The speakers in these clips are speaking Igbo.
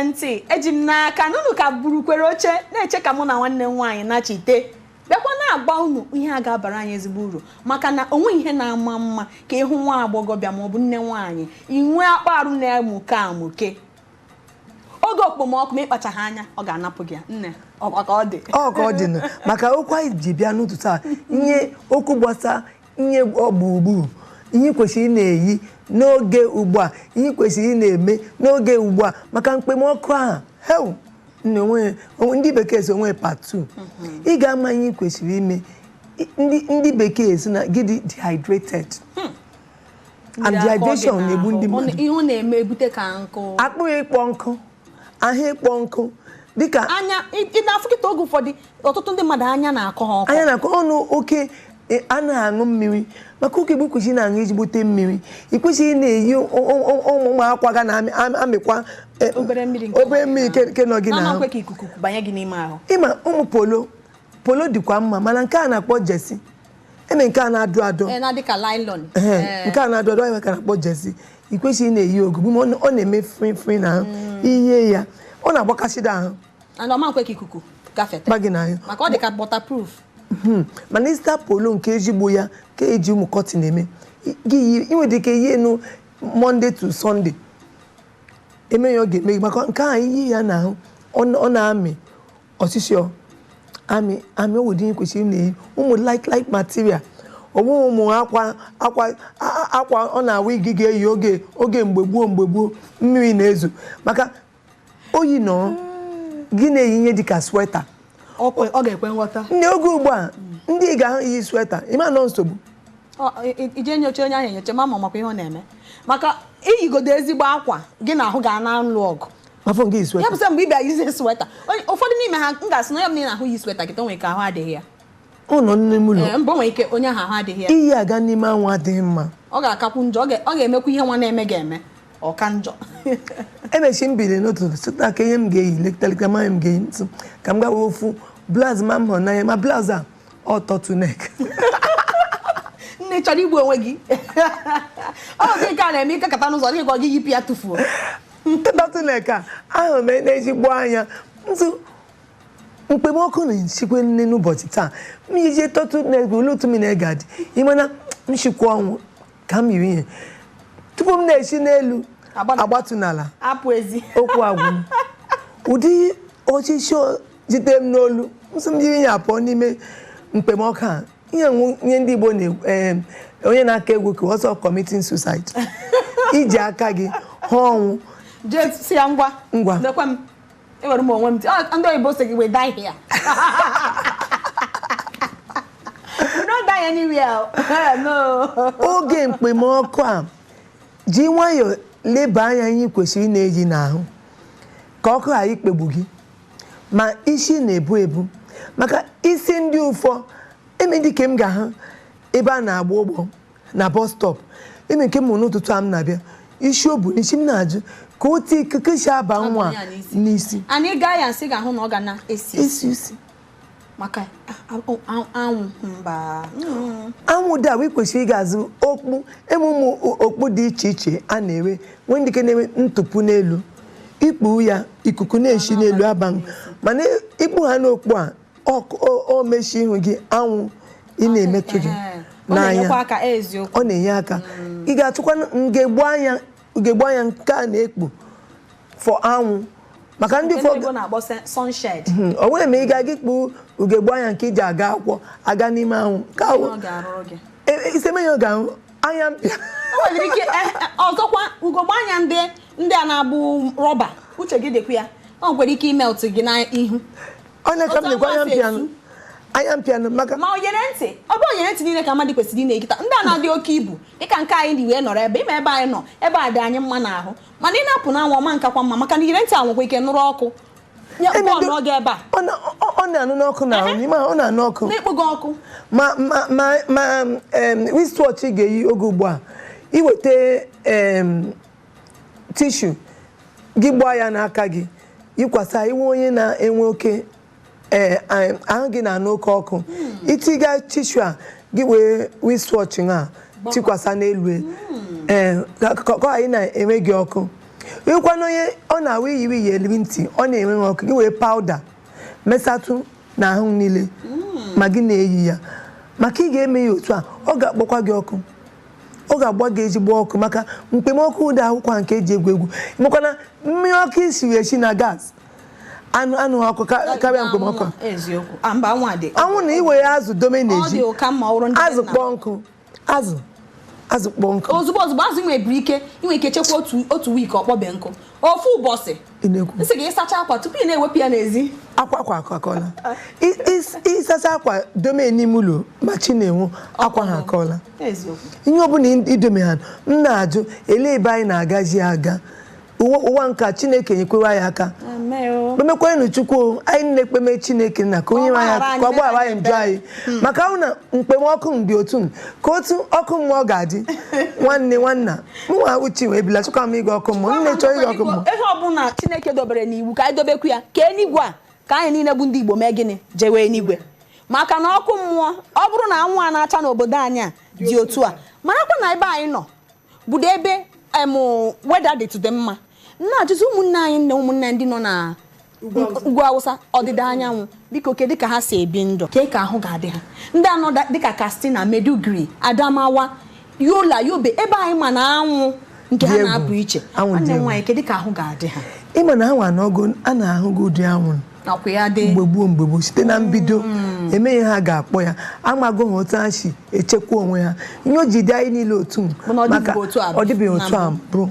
Ntị, eji m n'aka na unu ka burukwere oche na-eche ka mụ na nwanne m nwaanyị nachite bịakwa na-agba unu ihe a ga-abara anyị ezigbo uru, maka na onwe ihe na-ama mma ka ịhụ nwa agbọghọbịa maọbụ nne nwaanyị inwe akpa arụ na-emuke amuke oge okpomọkụ. Ma ịkpachaghị anya, ọ ga-anapụ gị ya. Nne, ọkwa ka ọ dị? Ọ ka ọ dị nụ, maka okwu anyị ji bịa n'ụtụtụ a, ihe okwu gbasa ihe gburugburu, ihe kwesịrị ị na-eyi n'oge ugbu a, ihe kwesịrị ị na-eme n'oge ugbu a maka mkpemọkụ a. Heu, nne, onwe ndị bekee si onwe part 2. Ị ga-ama ihe ị kwesịrị ime. Ndị bekee si na gị dị dehydrated, and dehydration na-egbu ndị mmadụ. Ihe ọ na-eme, ebute ka nkụ. Akpịrị ịkpọ nkụ, ahụ ịkpọ nkụ, dịka anya ị na-afụ kịta. Oge ụfọdụ, ọtụtụ ndị mmadụ, anya na-akọ ha ọkọ. Anya na-akọ ọnụ oke. Anaghị aṅụ mmiri, maka oge gboo kwesịrị na-aṅụ ezigbote mmiri. Ị kwesịghị na-eyi ụmụ akwa ga na-amịkwa obere mmiri nke obere mmiri ke nọ gị na n'ahụ. Nkwe ka ikuku banye gị n'ime ahụ. Ịma ụmụ polo, polo dịkwa mma, mana nke a na-akpọ jersey, eme nke a na-adụ adọ. Ee, na-adị ka nylon. Ehe, nke a na-adụ adọ ya ka na-akpọ jersey. Ị kwesịghị na-eyi ogugbu ma ọ na-eme fri fri na ihe ya, ọ na-agbakasịda ahụ. And ọma nkwe ka ikuku gafete gba gị n'ahụ. Maka ọ dị ka waterproof. Mana ịzụta polo nke ezigbo ya ka eji ụmụ cotton eme, gị yi, ị nwere ike yie enu Monday to Sunday, eme ya ọ ga-eme gị, maka nke a iyi ya n'ahụ, ọ na-amị ọsịsọ, amị amị. O nwere ihe kwesịrị na-eyi ụmụ light light material. Ọ bụghị ụmụ akwa akwa akwa ọ na-awụ igi ga-eyi oge mgbe gboo mmiri na-ezo, maka oyi nọrọ gị na-eyi ihe dịka sweater. Ọ ga-ekwe nghọta. Ndị oge ugbu a, ndị ga-ahụ iyi sweater, ịma nọ nsogbu. Ije nyocha onye ahụ enyocha ma ma makwa ihe ọ na-eme, maka iyigodo ezigbo akwa gị na ahụ ga na-alụ ọgụ. Afọ nke Ya sweater. bụ sị mgbe ị bịa yizie sweater, ụfọdụ n'ime ha, m ga-asị na onye ọbụla ị na-ahụ yi sweater kịta, o nwere ike ahụ adịghị ya. Ọ nọ n'ime ụlọ. Ee, mbụ o nwere ike onye ahụ ahụ adịghị ya. Iyi aga n'ime anwụ adịghị mma. Ọ ga-akakwu njọ, ọ ga-emekwa ihe nwa na-eme ga-eme ọ ka njọ. Emechi m biri n'ụtụtụ sịta ka ihe m ga-eyi lekta lekta ma m ga-eyi ntụ ka m gawa ofu blouse ma m hụrụ n'anya, ma blouse a ọ turtleneck. Nne, chọrọ igbu onwe gị. Ọ dị nke a na-eme ịkakọta n'ụzọ dị ka ọ gị yipụ ya tụfuo. Turtleneck a ahụrụ m n'ezigbo anya ntụ. Mkpemọkụ na-esikwe nne n'ụbọchị taa, m yijie turtleneck, olee otu m na-ega adị? Ịmana m shikwa ọnwụ ka m yiri ihe tupu m na-esi n'elu agbatu n'ala. Apụ ezi. Okwu agwụ m, ụdị ọchịchị jide m n'olu nsọ m jiri ya pụọ n'ime mkpemọkụ a. Ihe ihe ndị Igbo na onye na-aka egwu ka ọsọ committing suicide, iji aka gị hụ ọnwụ. Jee si ya ngwa. Ngwa. Lekwa m, ewere m onwe m. Ndị oyibo sị gị, "We die here, we don't die anywhere." No. Oge mkpemọkụ a, ji nwayọọ leba anya ihe ị kwesịrị ị na-eyi n'ahụ ka ọkụ ghara ikpegbu gị, ma isi na-ebu ebu, maka isi ndị ụfọ eme dịka m ga-ahụ ebe a na-agba ụgbọ na bus stop, eme nke m n'ụtụtụ a m na-abịa, isi o bu n'isi, m na-ajụ ka otu ikuku si aba nwa ya n'isi. N'isi. Anyị gaa ya nsị, ga-ahụ na ọ ga na-esi isi isi. Maka anwụ mba. Anwụ dị a, ị kwesịrị ịga azụ okpu. Eme ụmụ okpu dị iche iche a na-ere, nwee ndị nke na-enwe ntụpụ n'elu, ikpu ya, ikuku na-esi n'elu aba, mana ikpu ha n'okpu a, o mechi ihu gị, anwụ ị na-emetụ gị Ọ na-enyekwa n'anya. aka, eziokwu. Ọ na-enye aka. Ị ga-atụkwa ngegbu anya, ugegbe anya nke a na-ekpu for anwụ, maka ndị nke fọ ndị Igbo na-akpọ sunshade. O nwere ma ị ga-aga ikpu ugegbe anya nke iji aga akwụkwọ aga n'ime anwụ nke ahụ. Ọ ga-arụrụ gị. Iseme ya, ọ ga-ahụ anya mpịa. O nwere ike ọzọkwa, ugogbe anya ndị a na-abụ rọba, uche gị dịkwa ya, o nwekwara ike imelt gị n'ihu. Ọ na-aka m Otu na-ekwu anya anwụ si mpịanụ esu. Anya mpịanụ maka Ma o yere ntị, ọ bụ oyere ntị niile ka mmadụ kwesịrị ị na-ekita. Ndị a na-adị oke ibu dịka nke anyị dị wee nọrọ ebe ịma ebe anyị nọ, ebe a dị anyị mma n'ahụ, mana ị na-apụ n'anwụ, ọma nkakwa mma, maka na iyere ntị a nwekwa ike nụrụ ọkụ. Ebe bọọlụ oge ebe a. Ọ na-anụ n'ọkụ na ahụ n'ime ahụ, ọ na-anụ ọkụ. Na-ekpo gị ọkụ. Ma wristwatch ị ga-eyi oge ugbu a, iweta tissue gị gbaa ya n'aka gị, yikwasa iwe onye na-enwe oke ee ahụ gị na-anụ oke ọkụ, itiga tissue a gị wee wristwatch a tikwasa n'elu, ee, ka ọ ghara ị na-enwe gị ọkụ. Ịkwana onye ọ na-awụ iyiwe iyeri ntị, ọ na-enwe ọkụ, gị were powder mesatụ n'ahụ niile ma gị na-eyi ya, maka ị ga-eme ya otu a, ọ ga-akpọkwa gị ọkụ, ọ ga-agba gị ezigbo ọkụ, maka mkpemọkụ ụda akwụkwọ nke eji egwu egwu. Makwana mmiri ọkụ isiri esi na gas anụ anụ ọkụ karịa mkpemọkụ a. Eziokwu. Ah, mba, anwụ adị. Anwụ na iwere azụ dome Ọ dị na-eji ụka mma ọrụ ndị be azụ nna m. kpọọ nkụ, azụ kpọọ nkụ. Ozugbo ozugbo azụ nwebiri ike inwe ike chekwa otu week, ọkpọbe nkụ ofu ụbọchị. Ị na-ekwu. Nsị gị ịsacha akwa tupu ị na-ewepụ ya n'ezi. Akwa akọọla. Ịsacha akwa dome n'ime ụlọ ma chi na-enwu, akwa ha akọọla. Eziokwu. Ihe ọbụla idome ha, m na-ajụ ele ebe anyị na-agazi aga. Ụwa nka Chineke nyekwewa ya aka. Kpemekwenụ Chukwu anyị na-ekpeme Chineke nna ka onye nwe anyị aka, ka ọ gbaghara anyị njọ anyị, maka ahụ na mkpemọkụ dị otu m, ka otu ọkụ mmụọ ga-adị. Nwanne nwanna mụnwa uche wee bila chọkwa m ịga ọkụ mmụọ, nne chọọ ịga ọkụ mmụọ. Ihe ọbụla Chineke dobere n'iwu ka anyị dobekwu ya, ka enigwe a, ka anyị niile bụ ndị Igbo mee gịnị, jewe enigwe, maka na ọkụ mmụọ, ọ bụrụ na anwụ a na-acha n'obodo anyị a dị otu a, marakwa na ebe anyị nọ bụdo ebe em weda dịtụdị mma. Nna-ajụzi ụmụnne anyị na ụmụnne ndị nọ na ugwu Awụsa, ọdịda anyanwụ, biko kedu ka ha si ebi ndụ, kee ka ahụ ga-adị ha, ndị anọ dịka Katsina, Maiduguri, Adamawa, Yola, Yobe, ebe anyị ma na anwụ nke ha Dị egwu. na-apụ iche. Anwụ dị Nwanne m egwu. nwaanyị, kedu ka ahụ ga-adị ha? Ịma na anwụ anọgo a na-ahụ gị ụdị anwụ Nakwa ya dị mgbe gboo, mgbe gboo, site na mbido emeghị ha ga-akpọ ya amago ha otu ha si echekwa onwe ha, ihe o ji dị anyị niile otu m, Bụ na ọ maka dịbụghị otu a ọ dịbeghị na otu a mbụ.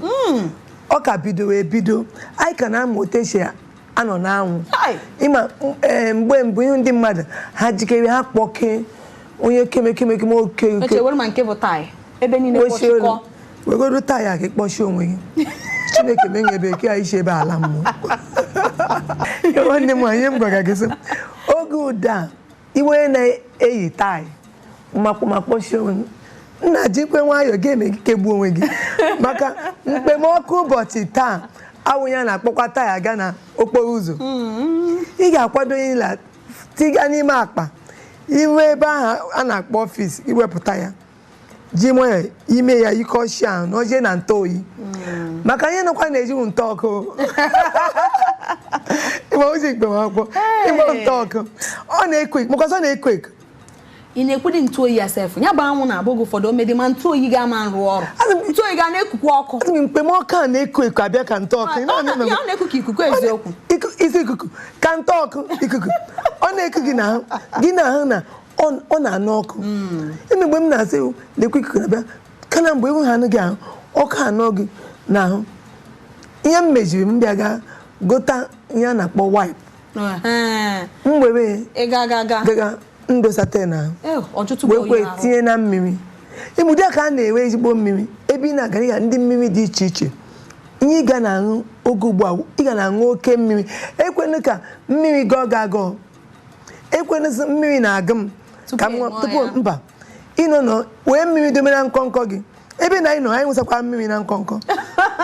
Ọ ka bido ebido, anyị ka na-amụ otu esi anọ n'anwụ. Hai! Ịma ee, mgbe mbụ ihe ndị mmadụ ha jikere, ha kpọkee onye kemekemekeme oke oke. Echewere ma nke bụ taị ebe niile kpọchie olu kpọchikọ. Wegodo taya ka ịkpọchie onwe gị. Chineke menye ebe ke anyị si ebe ala mmụọ. Nwanne m nwaanyị, ihe m gwara gị sị, oge ụda iwe na-eyi taị ma kpọchie onwe gị, nna jikwe nwayọọ ga-eme gị kegbuo onwe gị, maka mkpemọkụ ụbọchị taa awụ ya na-akpọkwa taya aga na okporo ụzọ. Ị ga-akwado ịla tiga n'ime akpa iwe ebe ahụ a na-akpọ office, iwepụta ya ji nwayọọ ime ya ike ọchị ahụ na oje na ntụ oyi, maka ihe nọkwa na-ejiwu ntụ ọkụ ịgba ozi mkpemọkụ, ịgba ntụ ọkụ ọ na-eko eko, maka ọsọ na-eko eko. Ị na-ekwudi ntụ oyi ya sef, ya bụ anwụ na-abụ gị ụfọdụ omedi ma ntụ oyi ga-ama nrụ ọrụ. Ntụ oyi ga na-ekukwa ọkụ. Asị m mkpemọkụ a na-eko eko abịa ka ntụ ọkụ. Ọ ya ọ na-eku ka ikuku, eziokwu. Isi ikuku ka ntụ ọkụ, ikuku ọ na-eku gị n'ahụ, gị n'ahụ na ọ na-anụ ọkụ. Eme mgbe m na-asị lekwa ikuku na-abịa kana mgbe ihu ha anụ gị ahụ ọkụ anọ gị n'ahụ. Ihe m meziri, m bịa ga gota ihe a na-akpọ wipe. M were Ị ga ga ga gaga ndosate n'ahụ. Eh, ọtụtụ wee oyi kwe ahụ. tinye na mmiri ịmụdị a ka a na-enwe ezigbo mmiri ebe ị na-aga ya, ndị mmiri dị iche iche. Ihe ị ga na-aṅụ oge ugbu a, ị ga na-aṅụ oke mmiri. Ekwena ka mmiri gọọ gị agụọ, ekwena sị mmiri na-agụ m Tupu ka m ị ṅụọ ṅụọ tupu ya. Mba, ịnọ nọ wee mmiri dobe na nkọnkọ gị ebe na anyị nọ, anyị nwụsakwa mmiri na nkọnkọ,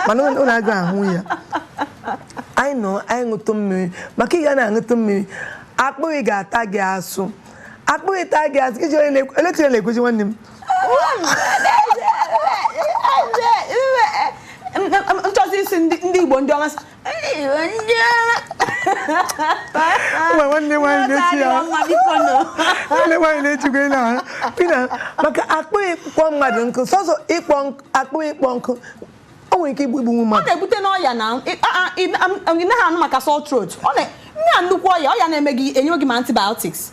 mana ụlọ agụ ahụ ya anyị nọ, anyị ṅụtụ mmiri, maka ị ga na-aṅụtụ mmiri, akpịrị ga-ata gị asụ. Akpịrị taa gị asụ iji onye eletrik na-ekwechi nwanne m. Nchọzi isi ndị Igbo, ndị ọma sị, "Ndị ọma." Ụmụ nwanne nwaanyị na-echi ya. Mma, biko nụ. Nwanne nwaanyị na-echikwa ị na ị na maka akpịrị ịkpọ mmadụ nkụ, sọsọ ịkpọ akpịrị ịkpọ nkụ, o nwere ike igbu Ọ mmadụ. na-ebute n'ọya na ị naghị anụ maka sore throat. Ọ na nne nnukwu ọya, ọya na-eme gị, enye gị ma antibiotics.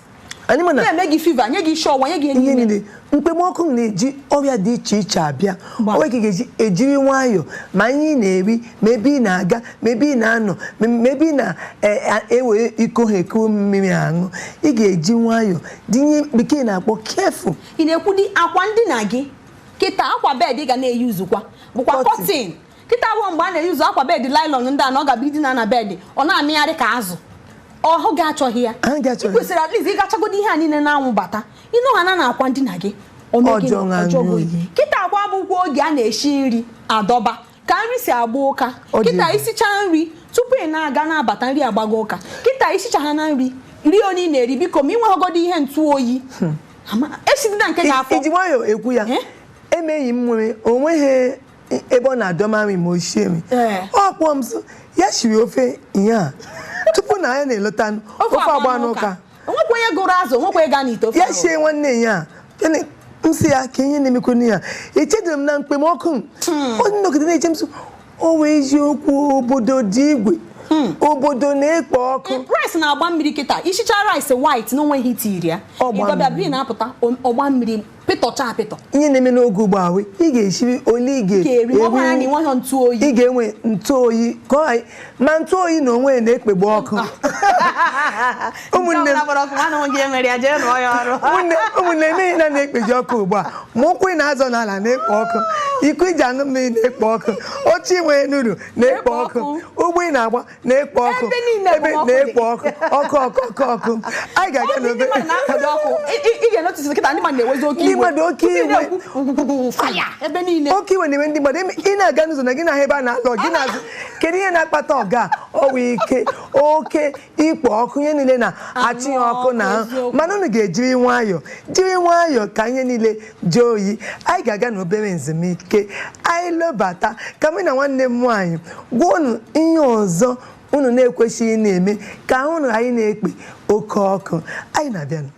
Anyị ma na Na-eme gị fever, nye gị isi ọwụwa, nye gị ihe niile. Niile mkpemọkụ na-eji ọrịa dị iche iche abịa. Gbam. O nwere ike ga-eji ejiri nwayọọ ma ihe ị na-eri, ma ebe ị na-aga, ma ebe ị na-anọ, ma ebe ị na-ewere iko ha eko mmiri aṅụ, ị ga-eji nwayọọ dinye bekee na-akpọ careful. Ị na-ekwudi akwa ndina gị kịta, akwa bed ị ga na-eyuzukwa bụkwa Cotton. cotton. Kịta abụọ mgbe a na-eyuzu akwa bed nylon ndị a na ọ ga-abụ idina na bed, ọ na-amịgharị ka azụ, ọhụ gị achọghị ya. Ahụ gị achọghị. Ị kwesịrị at least ịgachagodi ihe a niile na-anwụ bata, ịnụ ha na akwa ndina gị, o mee gịnị? Ọjọọ na Ọjọọ anyụ oyi. oyi. Kịta akwa abụkwa oge a na-eshi nri adọba ka nri si agba ụka. Ọ dị Kịta egwu. isicha nri tupu ị na-aga na-abata, nri agbago ụka. Kịta isicha ha na nri rie onye ị na-eri, biko ma ị nweghọgodo ihe ntụ oyi esidina nke ga-afọ. Iji nwayọọ ekwu ya. Eh? Emeghị m nwere onweghị Ebe ọ na-adọma nri ma o shie nri, ọ kpọọ m sị ya shiri ofe ihe a tupu na ya na-elota, ofe agba n'ụka. Onwekwa onye gụrụ azụ, onwekwa onye gaa n'ite ofe Ya ahụ. shie nwanne ya a m sị ya ka ihe na-emekwa ya, echedoro m na mkpemọkụ m ọ nọgide na-eche m sị o wee eziokwu, obodo dị igwe, obodo na-ekpo ọkụ. Rice na-agba mmiri kịta. Ishicha rice white na onweghị itiri ya, Ọgba ịgọbịa mmiri. bi na-apụta ọgba mmiri, pịtọcha apịtọ. Ihe na-eme n'oge ugbu a wee ị ga-eshiri ole ị ga-eri ma ọ bụrụ na ị ga-eri. nweghị ntụ oyi. Ị ga-enwe ntụ oyi ka ọ ma ntụ oyi na onwe ya na-ekpegbu ọkụ. Ụmụnne m, Nke ọbụla gbara ọkụ, nwanne m nwoke mere ya, jee rụọ ya ọrụ. Ụmụnne, emeghị na na-ekpeji ọkụ ugbu a, ma ụkwụ ị na-azọ n'ala na-ekpo ọkụ, iko iji aṅụ mmiri na-ekpo ọkụ, oche inwe nuru na-ekpo ọkụ, ụgbọ ị na-agba na-ekpo ọkụ. Ebe niile ebe ekpomọkụ dị. Na-ekpo ọkụ, ọkụ, ọkụ, ọkụ, ọkụ. Anyị ga-aga Ọ bụ ndị n'obe mmadụ na-akpado ọkụ. Ị ga-enotice kịta ndị mmadụ na-ewezi oke Ndị iwe. mmadụ oke Ndị iwe. na-ekwu fire ebe niile. Oke iwe na-eme ndị mmadụ. Ị na-aga n'ụzọ na gị na-ahụ ebe a na-alụ ọgụ, gị na-azụ kedu ihe na-akpata ọga ọwụ ike oke ikpo ọkụ, ihe niile na-achị ya ọkụ na ahụ. Eziokwu. Mana unu ga-ejiri nwayọọ, jiri nwayọọ ka ihe niile jee oyi. Anyị ga-aga n'obere nzumike, anyị lọbata ka mụ na nwanne m nwaanyị gwa unu ihe ọzọ unu na-ekwesịghị na-eme ka ahụ unu anyị na-ekpe oke ọkụ. Anyị na-abịanụ.